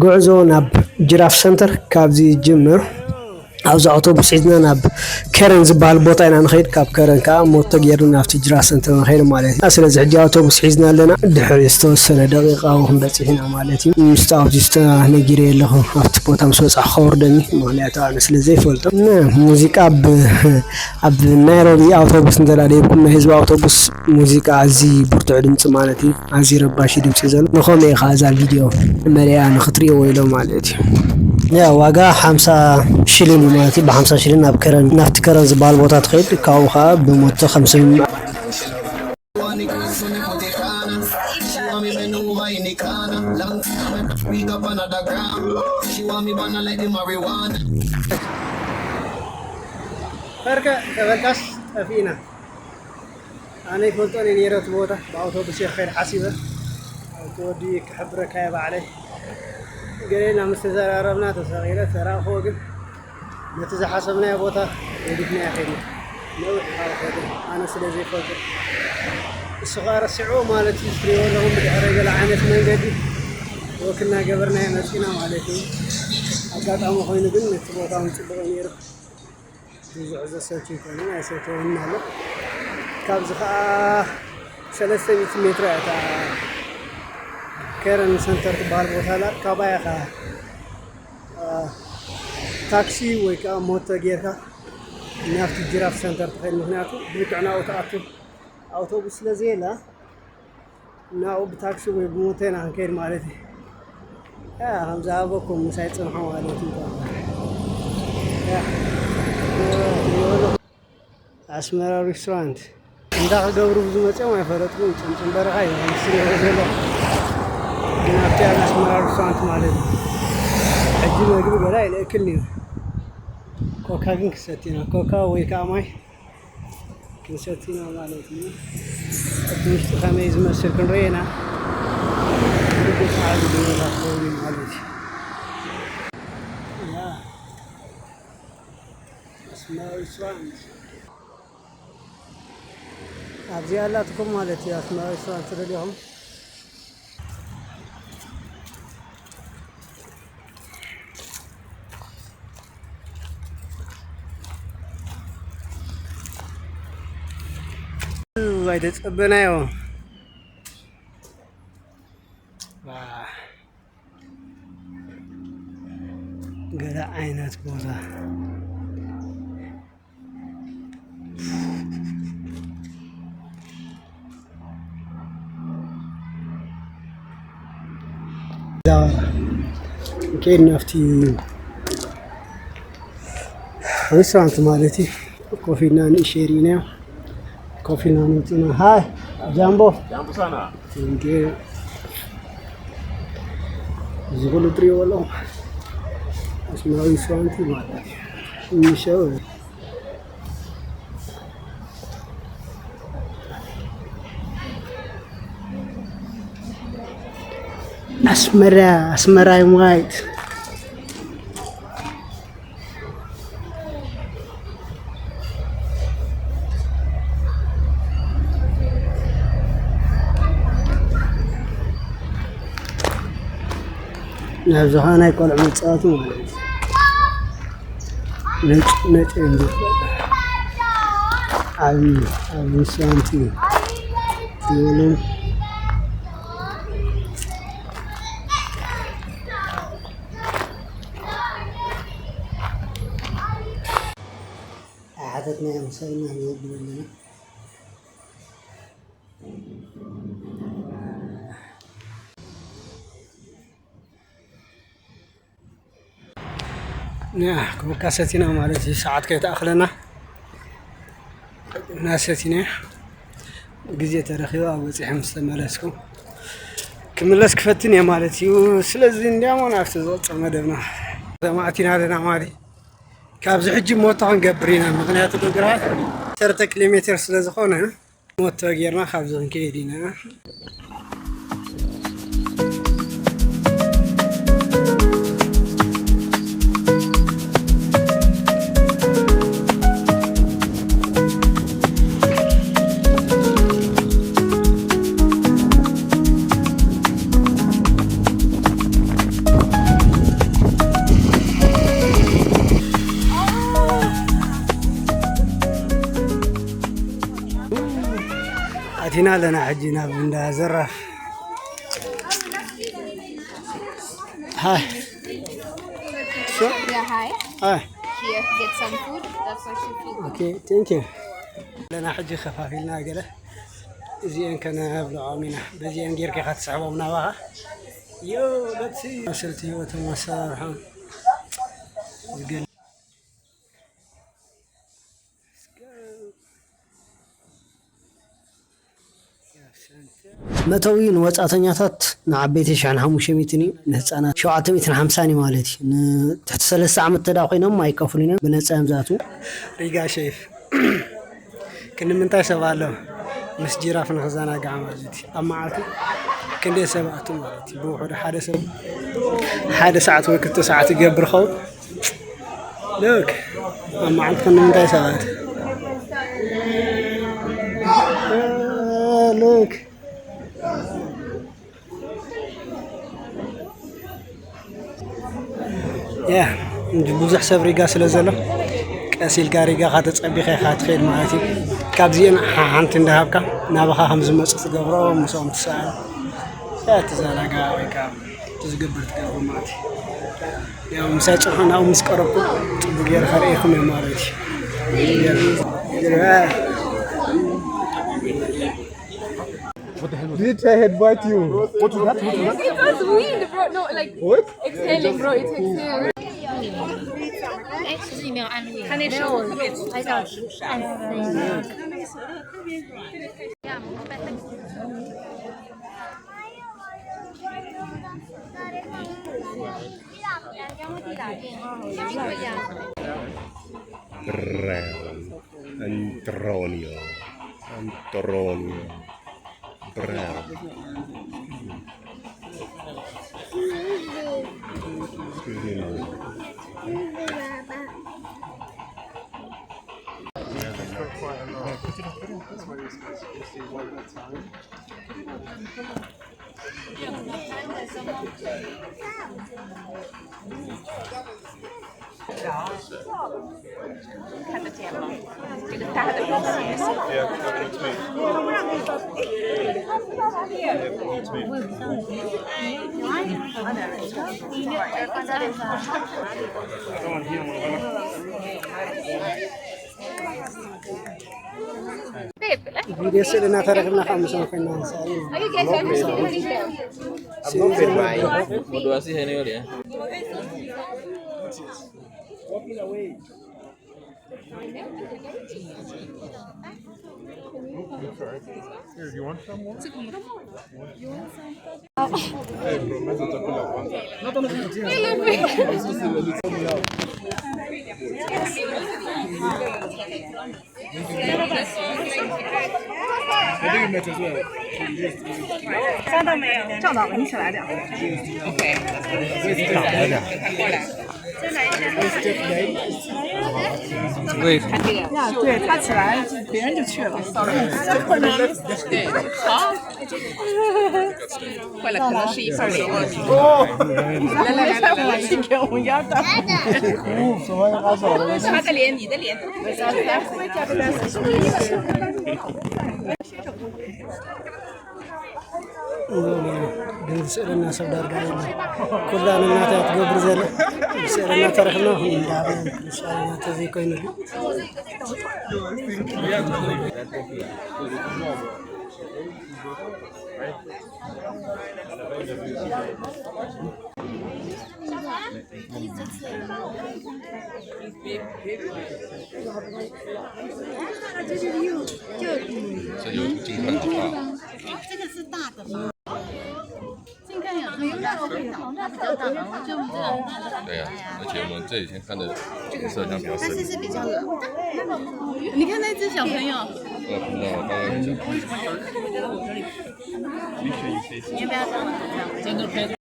ጉዕዞ ናብ ጅራፍ ሰንተር ካብዚ ይጅምር። ኣብዚ ኣውቶቡስ ሒዝና ናብ ከረን ዝበሃል ቦታ ኢና ንኸይድ። ካብ ከረን ከዓ ሞቶ ጌርና ናብቲ ጅራፍ ሰንተር ንኸይድ ማለት እዩ። ስለዚ ሕጂ ኣውቶቡስ ሒዝና ኣለና። ድሕሪ ዝተወሰነ ደቂቃ እውን ክንበፅሕ ኢና ማለት እዩ። ምስቲ ኣብዚ ዝተነጊረ ኣለኹ። ኣብቲ ቦታ ምስ በፃሕ ከወርደኒ፣ ምኽንያቱ ኣነ ስለ ዘይፈልጦ። እና ሙዚቃ ኣብ፣ ኣብ ናይሮቢ ኣውቶቡስ እንተደኣ ደይብኩም፣ ናይ ህዝቢ ኣውቶቡስ ሙዚቃ ኣዝዩ ብርቱዕ ድምፂ ማለት እዩ። ኣዝዩ ረባሺ ድምፂ ዘሎ። ንኸምኡ እዩ ከዓ እዛ ቪድዮ መሊኣ ንኽትሪእዎ ኢሎም ማለት እዩ። ያ ዋጋ ሓምሳ ሽሊን እዩ ማለት እዩ። ብ ሓምሳ ሽሊን ናብ ከረን፣ ናብቲ ከረን ዝበሃል ቦታ ትኸይድ። ካብኡ ከዓ ብሞቶ ከም ስምምዕ ፈርከ ተበልካስ ጠፊእና። ኣነ ይፈልጦን እየ ነይረ እቲ ቦታ፣ ብኣውቶቡስ እየ ክኸይድ ሓሲበ። እቲ ወዲ ክሕብረካ እየ ባዕለይ። ገሌና ምስ ተዘራረብና ተሰቒለ ተራእኽዎ፣ ግን ነቲ ዝሓሰብናዮ ቦታ ገዲፍናዮ ከድና። ነዊሕ እዩ ካብ ከደ፣ ኣነ ስለ ዘይፈልጦ። እሱ ኸኣ ረሲዕዎ ማለት እዩ። ትሪእዎ ኣለኹም ብድሕረይ ገለ ዓይነት መንገዲ ወክ እናገበርናዮ መፂና ማለት እዩ። ኣጋጣሚ ኮይኑ ግን ነቲ ቦታ እውን ፅቡቕ እዩ ነይሩ። ብዙሕ ዘሰልቹ ይኮነ ኣይሰልቸወንን ኣሎ። ካብዚ ከዓ ሰለስተ ሚእቲ ሜትሮ እያ እታ ከረን ሰንተር ትበሃል ቦታ ኣላ። ካባያ ከዓ፣ አ፣ ታክሲ ወይ ከዓ ሞቶ ጌርካ ናብቲ ጅራፍ ሰንተር ትኸይድ። ምክንያቱ ብልክዕ ናብኡ ትኣቱ ኣውቶቡስ ስለ ዘየላ፣ ናብኡ ብታክሲ ወይ ብሞቶ ኢና ክንከይድ ማለት እዩ። ያ፣ ከም ዝሃበኩም ምሳይ ጽንሑ ማለት እዩ። ያ፣ ኣስመራ ሬስቶራንት እንዳ ክገብሩ ዝመጽኦም ኣይፈለጥኩን። ጽምጽም በረኻ እዩ፣ ከም ዝትሪእዎ ዘለኹም። ግን ኣብቲ ኣብ ኣስመራ ሬስቶራንት ማለት እዩ። ሕጂ መግቢ ገለ ኣይልእክልን እዩ። ኮካ ግን ክሰቲ ኢና። ኮካ ወይ ከዓ ማይ ክንሰቲ ኢና ማለት እዩ። እቲ ውሽጢ ከመይ ዝመስል ክንርኢ ኢና። ብርግጽ ዓቢ ዱንያ ክኸውን እዩ ማለት እዩ። ያ፣ ኣስመራ ሬስቶራንት። ኣብዚ ኣላትኩም ማለት እዩ፣ ኣስመራ ሬስቶራንት ትደልኹም። ኣይተጸበናዮ። ዋ፣ ገለ ዓይነት ቦታ። ከይድና ኣብቲ ሬስቶራንት ማለት እዩ። ኮፍ ኢልና ንእሸ ርኢናዮ። ኮፍ ኢልና ንምፅና። ሃይ ጃምቦ። ጃምቦ ሳና። እንዴ፣ እዚ ኩሉ ትሪእዎ ኣለኹም ኣስመራዊ ሬስቶራንት ማለት እዩ። ንእሸ ኣስመራ፣ ኣስመራ ይማይት። ኣብዚ ኸዓ ናይ ቆልዑ መፃወቲ ማለት እዩ። ነጭ፣ ነጭ እዮም። ዓብዪ፣ ዓብዪ ሳንቲ ዝበሎም። ኣሓተትና እዮም ሰብና ንወዱ ዘለና። ያ፣ ኮካ ሰቲና ማለት እዩ፣ ሰዓት ከይተኣኽለና እና ሰቲና ግዜ ተረኺበ ኣብ በፂሐ ምስ ተመለስኩ ክምለስ ክፈትን እየ ማለት እዩ። ስለዚ እንዲያሞ ናብቲ ዝቕፅል መደብና ተማእቲና ኣለና ማለት እዩ። ካብዚ ሕጂ ሞቶ ክንገብር ኢና፣ ምኽንያቱ ግራት ዓሰርተ ኪሎ ሜትር ስለ ዝኾነ ሞቶ ጌርና ካብዚ ክንከይድ ኢና። ኢና ኣለና ሕጂ ናብ እንዳ ዘራፍ። ሃይ። So, Yeah, hi. ሃይ። Here, get some food. That's what she feed. Okay, thank you. ኣለና ሕጂ ከፋፊልና ገለ እዚአን ከነብልዖም ኢና። በዚአን ጌርካ ኢኻ ትስሕቦም ናባኻ። ዮ፣ let's see። መሰልቲ ህይወቶም ኣሰራርሖም ዝገል መእተዊ ንወጻእተኛታት ንዓበይቲ ሽሕን ሓሙሽተ ሚእትን እዩ፣ ንህጻናት ሸውዓተ ሚእትን ሓምሳን እዩ ማለት እዩ። ንትሕቲ ሰለስተ ዓመት ተዳ ኮይኖም ኣይከፍሉን እዮም፣ ብነጻ እዮም ዝኣትዉ። ሪጋ ሼፍ ክንምንታይ ሰብ ኣሎ ምስ ጅራፍ ንኽዘናጋዕ ማለት እዩ። ኣብ መዓልቲ ክንደይ ሰብ ኣቱ ማለት እዩ። ብውሕዱ ሓደ ሰብ ሓደ ሰዓት ወይ ክልተ ሰዓት ይገብር ኸውን። ሉክ ኣብ መዓልቲ ክንምንታይ ሰባት ሉክ ያ እንጂ ብዙሕ ሰብ ሪጋ ስለ ዘሎ ቀስ ኢልካ ሪጋኻ ተጸቢኻ ኢኻ ትኸይድ ማለት እዩ። ካብዚአን ሓንቲ እንዳሃብካ ናባኻ ከም ዝመጹ ትገብሮ ምስኦም ትሰኣል ትዘናጋ ወይ ከዓ ትዝገብር ትገብሮ ማለት እዩ። ያው ምሳይ ጽንሖ ናብኡ ምስ ቀረብኩ ጽቡቅ ገይረ ከርእየኩም እየ ማለት እዩ። Did I headbutt you? What was that? What was that? It was weed, bro. No, like What? exhaling, bro. It's exhaling. Brown. Antonio. Antonio. Brown. Babe, ቪድዮ ስእልና ተረክብና ካብ ምሳም ኮይና ንሳሪ are you guys ready? I'm not paid my. What do I see anywhere? Here, you want some more? Wait. 那对他起来，别人就去了。好。坏了，可能是一块儿。来来来来来，给我们家打。他的脸，你的脸都 ግን ዝስእለና ሰብ ዳርጋ የለን። ኩላ ንናታ ትገብር ዘለ ዝስእለና ተረክብና ንስእለና ተዘይኮይኑ ግን对呀，而且我们这几天看的颜色好像比较深。你看那只小朋友，我看到我刚刚讲，你要不要这样？